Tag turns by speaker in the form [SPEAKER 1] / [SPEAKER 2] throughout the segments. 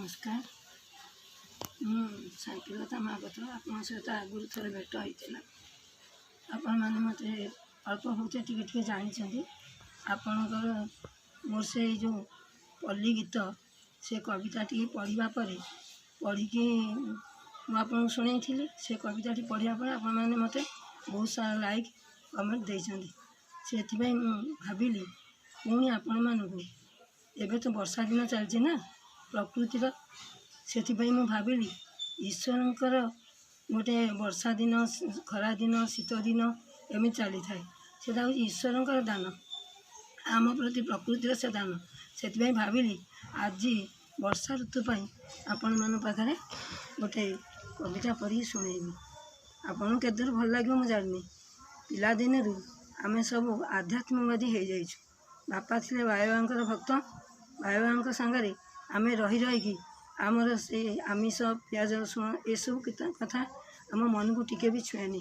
[SPEAKER 1] ନମସ୍କାର। ମୁଁ ଶାନ୍ତିଲତା ମହାପାତ୍ର। ଆପଣଙ୍କ ସହିତ ଆଗରୁ ଥରେ ଭେଟ ହେଇଥିଲା। ଆପଣମାନେ ମୋତେ ଅଳ୍ପ ବହୁତ ଟିକେ ଟିକେ ଜାଣିଛନ୍ତି। ଆପଣଙ୍କର ମୋର ସେଇ ଯେଉଁ ପଲ୍ଲୀ ଗୀତ, ସେ କବିତାଟି ପଢ଼ିବା ପରେ, ପଢ଼ିକି ମୁଁ ଆପଣଙ୍କୁ ଶୁଣେଇଥିଲି। ସେ କବିତାଟି ପଢ଼ିବା ପରେ ଆପଣମାନେ ମୋତେ ବହୁତ ସାରା ଲାଇକ୍ କମେଣ୍ଟ ଦେଇଛନ୍ତି। ସେଥିପାଇଁ ମୁଁ ଭାବିଲି ପୁଣି ଆପଣମାନଙ୍କୁ, ଏବେ ତ ବର୍ଷା ଦିନ ଚାଲିଛି ନା ପ୍ରକୃତିର, ସେଥିପାଇଁ ମୁଁ ଭାବିଲି ଈଶ୍ୱରଙ୍କର ଗୋଟେ ବର୍ଷା ଦିନ, ଖରା ଦିନ, ଶୀତ ଦିନ ଏମିତି ଚାଲିଥାଏ। ସେଇଟା ହେଉଛି ଈଶ୍ୱରଙ୍କର ଦାନ ଆମ ପ୍ରତି, ପ୍ରକୃତିର ସେ ଦାନ। ସେଥିପାଇଁ ଭାବିଲି ଆଜି ବର୍ଷା ଋତୁ ପାଇଁ ଆପଣମାନଙ୍କ ପାଖରେ ଗୋଟେ କବିତା ପଢ଼ିକି ଶୁଣେଇବି। ଆପଣଙ୍କୁ କେତେ ଦୂର ଭଲ ଲାଗିବ ମୁଁ ଜାଣିନି। ପିଲାଦିନରୁ ଆମେ ସବୁ ଆଧ୍ୟାତ୍ମିକବାଦୀ ହେଇଯାଇଛୁ। ବାପା ଥିଲେ ବାବାଙ୍କର ଭକ୍ତ। ବାବାଙ୍କ ସାଙ୍ଗରେ ଆମେ ରହି ରହିକି ଆମର ସେ ଆମିଷ, ପିଆଜ ରସୁଣ ଏସବୁ କଥା ଆମ ମନକୁ ଟିକେ ବି ଛୁଏଁନି।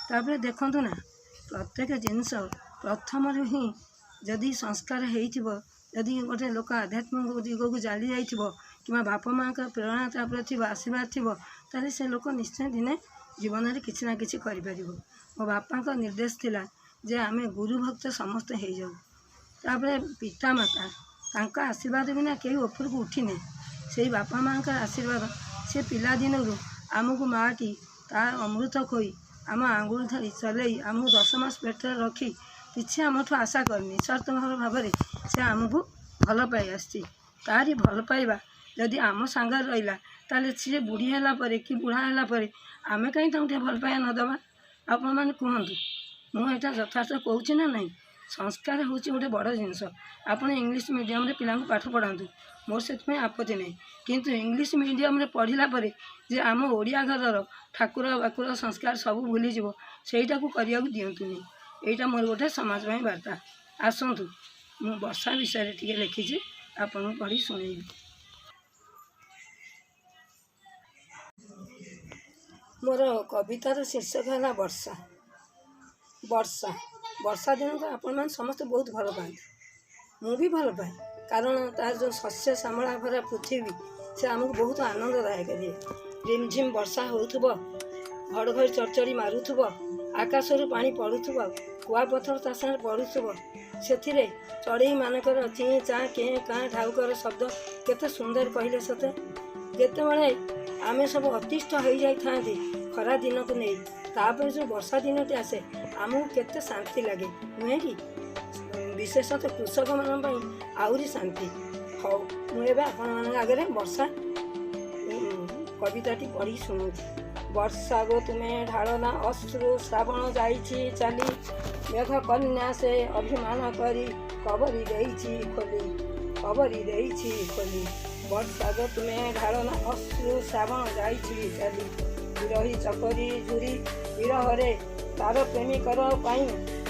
[SPEAKER 1] ତାପରେ ଦେଖନ୍ତୁ ନା, ପ୍ରତ୍ୟେକ ଜିନିଷ ପ୍ରଥମରୁ ହିଁ ଯଦି ସଂସ୍କାର ହେଇଥିବ, ଯଦି ଗୋଟେ ଲୋକ ଆଧ୍ୟାତ୍ମିକ ଦିଗକୁ ଚାଲି ଯାଇଥିବ କିମ୍ବା ବାପା ମାଆଙ୍କ ପ୍ରେରଣା ତା ଉପରେ ଥିବ, ଆଶୀର୍ବାଦ ଥିବ, ତାହେଲେ ସେ ଲୋକ ନିଶ୍ଚୟ ଦିନେ ଜୀବନରେ କିଛି ନା କିଛି କରିପାରିବ। ମୋ ବାପାଙ୍କ ନିର୍ଦ୍ଦେଶ ଥିଲା ଯେ ଆମେ ଗୁରୁ ଭକ୍ତ ସମସ୍ତେ ହେଇଯାଉ। ତାପରେ ପିତାମାତା, ତାଙ୍କ ଆଶୀର୍ବାଦ ବିନା କେହି ଉପରକୁ ଉଠିନି। ସେଇ ବାପା ମାଆଙ୍କର ଆଶୀର୍ବାଦ, ସେ ପିଲାଦିନରୁ ଆମକୁ ମାଆଟି ତା ଅମୃତ ଖୋଇ, ଆମ ଆଙ୍ଗୁଳି ଧରି ଚଲେଇ, ଆମକୁ 10 ମାସ ପେଟରେ ରଖି କିଛି ଆମଠୁ ଆଶା କରିନି। ନିଃସ୍ୱାର୍ଥ ଭାବରେ ସେ ଆମକୁ ଭଲ ପାଇ ଆସିଛି। ତାରି ଭଲ ପାଇବା ଯଦି ଆମ ସାଙ୍ଗରେ ରହିଲା, ତାହେଲେ ସିଏ ବୁଢ଼ୀ ହେଲା ପରେ କି ବୁଢ଼ା ହେଲା ପରେ ଆମେ କାହିଁ ତାଙ୍କୁ ଟିକେ ଭଲ ପାଇବା ନ ଦେବା? ଆପଣମାନେ କୁହନ୍ତୁ, ମୁଁ ଏଇଟା ଯଥାର୍ଥ କହୁଛି ନା ନାହିଁ? ସଂସ୍କାର ହେଉଛି ଗୋଟେ ବଡ଼ ଜିନିଷ। ଆପଣ ଇଂଲିଶ ମିଡ଼ିୟମରେ ପିଲାଙ୍କୁ ପାଠ ପଢ଼ାନ୍ତୁ, ମୋର ସେଥିପାଇଁ ଆପତ୍ତି ନାହିଁ। କିନ୍ତୁ ଇଂଲିଶ ମିଡ଼ିୟମରେ ପଢ଼ିଲା ପରେ ଯେ ଆମ ଓଡ଼ିଆ ଘରର ଠାକୁର ବାକୁର ସଂସ୍କାର ସବୁ ଭୁଲିଯିବ, ସେଇଟାକୁ କରିବାକୁ ଦିଅନ୍ତୁନି। ଏଇଟା ମୋର ଗୋଟେ ସମାଜ ପାଇଁ ବାର୍ତ୍ତା। ଆସନ୍ତୁ, ମୁଁ ବର୍ଷା ବିଷୟରେ ଟିକେ ଲେଖିଛି, ଆପଣଙ୍କୁ ପଢ଼ି ଶୁଣେଇବି। ମୋର କବିତାର ଶୀର୍ଷକ ହେଲା ବର୍ଷା। ବର୍ଷା, ବର୍ଷା ଦିନକୁ ଆପଣମାନେ ସମସ୍ତେ ବହୁତ ଭଲ ପାଆନ୍ତି। ମୁଁ ବି ଭଲ ପାଏ, କାରଣ ତାର ଯେଉଁ ଶସ୍ୟ ଶ୍ୟାମଳା ଭରା ପୃଥିବୀ, ସେ ଆମକୁ ବହୁତ ଆନନ୍ଦଦାୟକ ଦିଏ। ରିମଝିମ୍ ବର୍ଷା ହେଉଥିବ, ଘଡ଼ଘଡ଼ି ଚଡ଼ଚଡ଼ି ମାରୁଥିବ, ଆକାଶରୁ ପାଣି ପଡ଼ୁଥିବ, କୁଆପଥର ତା ସାଙ୍ଗରେ ପଡ଼ୁଥିବ, ସେଥିରେ ଚଢ଼େଇମାନଙ୍କର ଚିଁ ଚାଁ କେଁ କାଁ ଢାଉକର ଶବ୍ଦ କେତେ ସୁନ୍ଦର କହିଲେ ସତେ। ଯେତେବେଳେ ଆମେ ସବୁ ଅତିଷ୍ଠ ହେଇଯାଇଥାନ୍ତି ଖରା ଦିନକୁ ନେଇ, ତାପରେ ଯେଉଁ ବର୍ଷା ଦିନଟି ଆସେ, ଆମକୁ କେତେ ଶାନ୍ତି ଲାଗେ, ନୁହେଁ କି? ବିଶେଷତଃ କୃଷକମାନଙ୍କ ପାଇଁ ଆହୁରି ଶାନ୍ତି। ହଉ, ମୁଁ ଏବେ ଆପଣମାନଙ୍କ ଆଗରେ ବର୍ଷା କବିତାଟି ପଢ଼ି ଶୁଣୁଛି। ବର୍ଷା ଗୋ ତୁମେ ଢାଳନା ଅଶ୍ରୁ, ଶ୍ରାବଣ ଯାଇଛି ଚାଲି। ମେଘ କନ୍ୟା ସେ ଅଭିମାନ କରି କବରୀ ଦେଇଛି ଖୋଲି, କବରୀ ଦେଇଛି ଖୋଲି। ବର୍ଷା ଗୋ ତୁମେ ଢାଳନା ଅଶ୍ରୁ, ଶ୍ରାବଣ ଯାଇଛି ଚାଲି। ବିରହୀ ଚକରି ଝୁରି ବିରହରେ ତାର ପ୍ରେମିକର ପାଇଁ,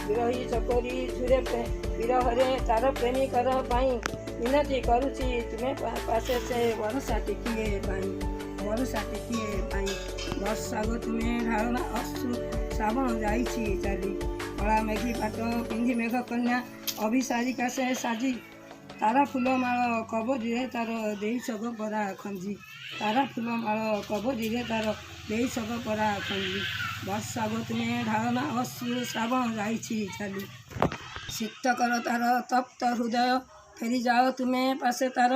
[SPEAKER 1] ବିରହୀ ଚକରି ଝୁରେ ବିରହରେ ତାର ପ୍ରେମିକର ପାଇଁ, ମିନତି କରୁଛି ତୁମେ ପାଶେ ସେ ବରଷା ଟିକିଏ ପାଇଁ, ବରଷା ଟିକିଏ ପାଇଁ। ବର୍ଷା ଗୋ ତୁମେ ଢାଳନା ଅଶ୍ରୁ, ଶ୍ରାବଣ ଯାଇଛି ଚାଲି। କଳା ମେଘି ପାଟ ପିନ୍ଧି ମେଘ କନ୍ୟା ଅଭିସାରିକା ସେ ସାଜି, ତାରା ଫୁଲମାଳ କବରୀରେ ତାର ଦେଇ ସଗ ପରା ଖଞ୍ଜି, ତାରା ଫୁଲମାଳ କବରୀରେ ତାର ଦେଇ ସଗ ପରା ଖଞ୍ଜି। ବର୍ଷା ଗୋ ତୁମେ ଢାଳନା ଅଶ୍ରୁ, ଶ୍ରାବଣ ଯାଇଛି ଚାଲି। ଶୀତ କର ତାର ତପ୍ତ ହୃଦୟ, ଫେରିଯାଅ ତୁମେ ପାଶେ ତାର।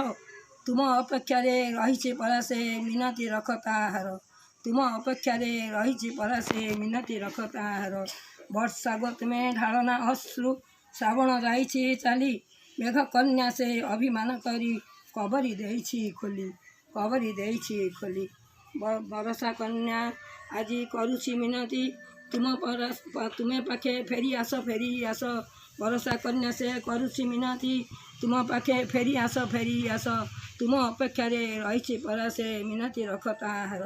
[SPEAKER 1] ତୁମ ଅପେକ୍ଷାରେ ରହିଛି ପରା ସେ, ମିନତି ରଖ ତାହାର। ତୁମ ଅପେକ୍ଷାରେ ରହିଛି ପରା ସେ, ମିନତି ରଖ ତାହାର। ବର୍ଷା ଗୋ ତୁମେ ଢାଳନା ଅଶ୍ରୁ, ଶ୍ରାବଣ ଯାଇଛି ଚାଲି। ମେଘ କନ୍ୟା ସେ ଅଭିମାନ କରି କବରୀ ଦେଇଛି ଖୋଲି, କବରୀ ଦେଇଛି ଖୋଲି। ବରଷା କନ୍ୟା ଆଜି କରୁଛି ମିନତି, ତୁମ ପର ତୁମେ ପାଖେ ଫେରି ଆସ, ଫେରି ଆସ। ବରଷା କନ୍ୟା ସେ କରୁଛି ମିନତି, ତୁମ ପାଖେ ଫେରି ଆସ, ଫେରି ଆସ। ତୁମ ଅପେକ୍ଷାରେ ରହିଛି ପରା ସେ, ମିନତି ରଖ ତାହାର।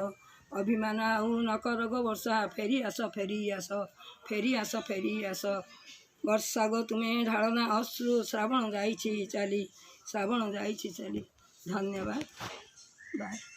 [SPEAKER 1] ଅଭିମାନ ଆଉ ନ କର ଗୋ ବର୍ଷା, ଫେରି ଆସ, ଫେରି ଆସ, ଫେରି ଆସ, ଫେରି ଆସ। ବର୍ଷା ଗୋ ତୁମେ ଢାଳନା ଅଶ୍ରୁ, ଶ୍ରାବଣ ଯାଇଛି ଚାଲି, ଶ୍ରାବଣ ଯାଇଛି ଚାଲି। ଧନ୍ୟବାଦ, ବାଏ।